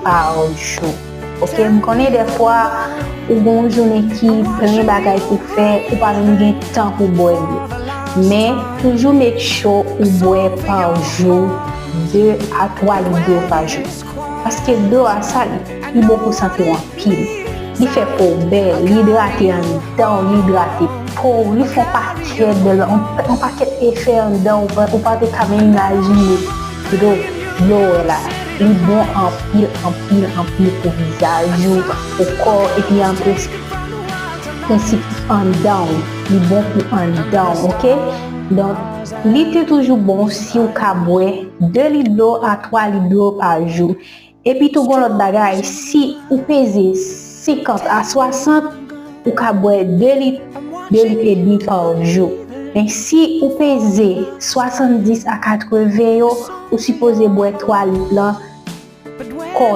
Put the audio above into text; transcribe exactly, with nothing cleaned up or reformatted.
pa jou. Oke, m konnen dèfwa ou gen yon jounen ki plen bagay pou fè, ou pa menm gen tan pou bwè dlo. Men, toujou make sure ou bwè pa jou de a twa lit dlo pa jou. Paske dlo a sa li, li bon pou sante w anpil. Li fè po w bèl, li idrate anndan w, li idrate po w, li fè yon pakèt bèl, yon, yon pakèt efè anndan w, ou pa te ka menm imajine. Dlo, dlo w wè la, li bon anpil, anpil, anpil pou vizaj ou, pou kò w, epi an prensip, prensip anndan w, li bon pou anndan w, oke? Donk, li te toujou bon si w ka bwè de lit dlo a twa lit dlo pa jou. Epi tou gon lòt bagay, si ou peze senkant a swasant, ou ka bwè de lit, de lit edmi pa jou. Men si ou peze swasanndis a katreven yo, ou sipoze bwè twa lit lan kòrèkteman.